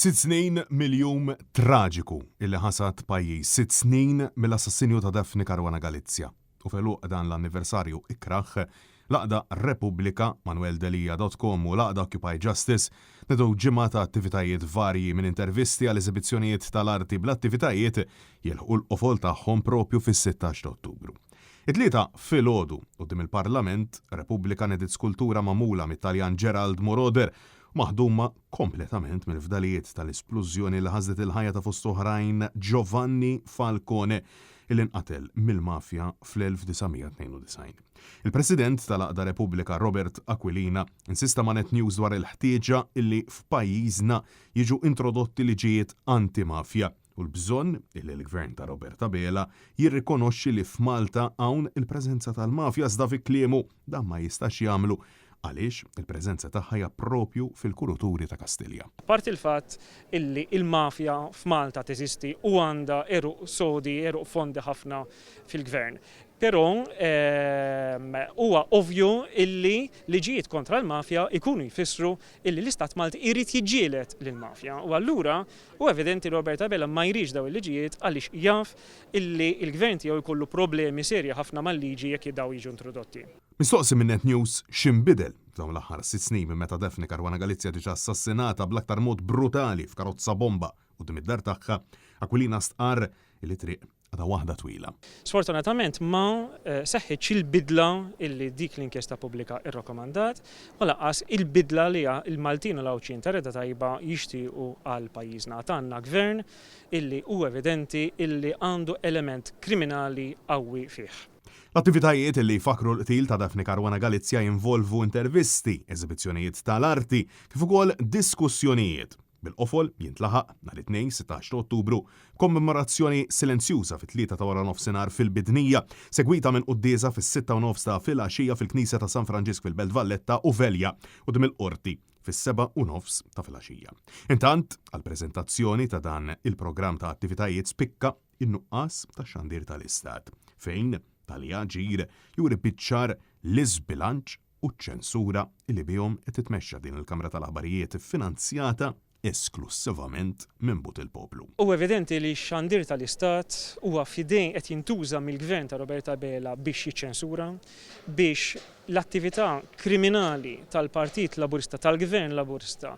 Sitt snin mill-jum traġiku illi ħasad pajjiż, sitt snin mill-assassinju ta' Daphne Caruana Galizia. U f'għeluq dan l-anniversarju ikrah, l-għaqda Repubblika, manueldelia.com u l-għaqda Occupy Justice nedew ġimgħa ta' attivitajiet varji minn intervisti għal eżibizzjonijiet tal-arti bl-attivitajiet jilħqu l-qofol tagħhom propju fis-16 ta' Ottubru. It-Tlieta filgħodu, quddiem il-Parlament, Repubblika nediet skultura magħmula mit-Taljan Gerald Moroder maħduma kompletament mill-fdalijiet tal-isplużjoni li ħasdet il-ħajja ta' fost oħrajn Giovanni Falcone li nqatel mill-mafja fl-1992. Il-President tal-Għaqda Repubblika Robert Aquilina insista ma' Net News dwar il-ħtieġa li f'pajjiżna jiġu introdotti liġijiet anti-mafja u l-bżonn illi l-Gvern ta' Robert Abela jirrikonoxxi li f'Malta hawn il-preżenza tal-mafja iżda fi kliemu dan ma jistax jagħmlu għaliex il-preżenza tagħha hija proprju fil-kuruturi ta' Kastilja. Apparti l-fatt illi l-mafja f'Malta teżisti u għandha għeruq sodi, għeruq fondi ħafna fil-Gvern. Però huwa ovvju illi liġijiet kontra l-mafja jkunu jfissru illi l-Istat Malti jrid jiġġieled lill-mafja u allura hu evidenti li Robert Abela ma jridx dawn il-liġijiet għaliex jaf illi l-Gvern tiegħu jkollu problemi serji ħafna mal-liġi jekk dawn jiġu introdotti. Mistoqsi minn Net News x'inbidel f'dawn l-aħħar sitt snin minn meta Daphne Caruana Galizia ġiet assassinata bl-aktar mod brutali f'karozza bomba quddiem id-dar tagħha, Aquilina stqarr illi t-triq għadha waħda twila. Sfortunatament ma seħħitx il-bidla illi dik l-inkjesta pubblika rrakkomandat u lanqas il-bidla li l-Maltin u l-Għawdxin ta' rieda tajba jixtiequ għal pajjiżna. Għad għandna Gvern illi hu evidenti illi għandu element kriminali qawwi fih. L-attivitajiet li jfakkru l-qtil ta' Daphne Caruana Galizia jinvolvu intervisti, eżibizzjonijiet tal-arti, kif ukoll diskussjonijiet. Bil-qofol jintlaħaq nhar it-Tnejn 16 ta' Ottubru b'kommemorazzjoni silenzjuża fit-tlieta ta' waranofsinhar fil-Bidnija, segwita minn quddiesa fis-sitta u nofs ta' filgħaxija fil-Knisja ta' San Franġisk fil-Belt Valletta u velja quddiem il-Qorti fis-sebgħa u nofs ta' filgħaxija. Intant, għall-preżentazzjoni ta' dan il-programm ta' attivitajiet spikka in-nuqqas ta' xandir tal-Istat, fejn tali aġir juri biċ-ċar l-iżbilanċ u ċ-ċensura li bihom qed titmexxa din il-kamra tal-aħbarijiet iffinanzjata esklussivament minn but il-poplu. Huwa evidenti li x-xandir tal-Istat huwa f'idejn qed jintuża mill-Gvern ta' Robert Abela biex jiċċensura, biex l-attività kriminali tal-Partit Laburista, tal-Gvern Laburista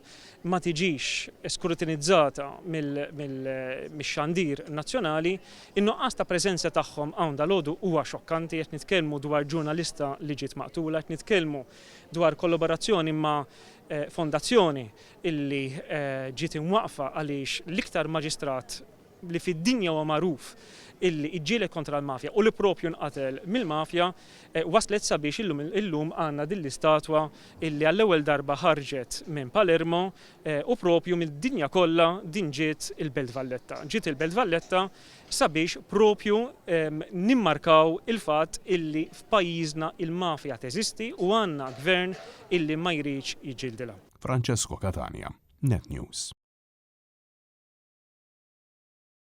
ma tiġix skrutinizzata mix-xandir nazzjonali. In-nuqqas ta' preżenza tagħhom hawn dalgħodu huwa xokkanti, qed nitkellmu dwar ġurnalista li ġiet maqtula, qed nitkellmu dwar kollaborazzjoni ma' fondazzjoni illi ġiet imwaqqfa għaliex l-iktar maġistrat li fid-dinja huwa magħruf illi ġġieled kontra l-mafja u li propju nqatel mill-mafja waslet sabiex illum illum għandna din l-istatwa illi għall-ewwel darba ħarġet minn Palermo u propju mid-dinja kollha din ġiet il-Belt Valletta. Ġiet il-Belt Valletta sabiex propju nimmarkaw il-fatt illi f'pajjiżna il-mafja teżisti u għandna gvern illi ma jridx jiġġildilha. Francesco Catania, Net News.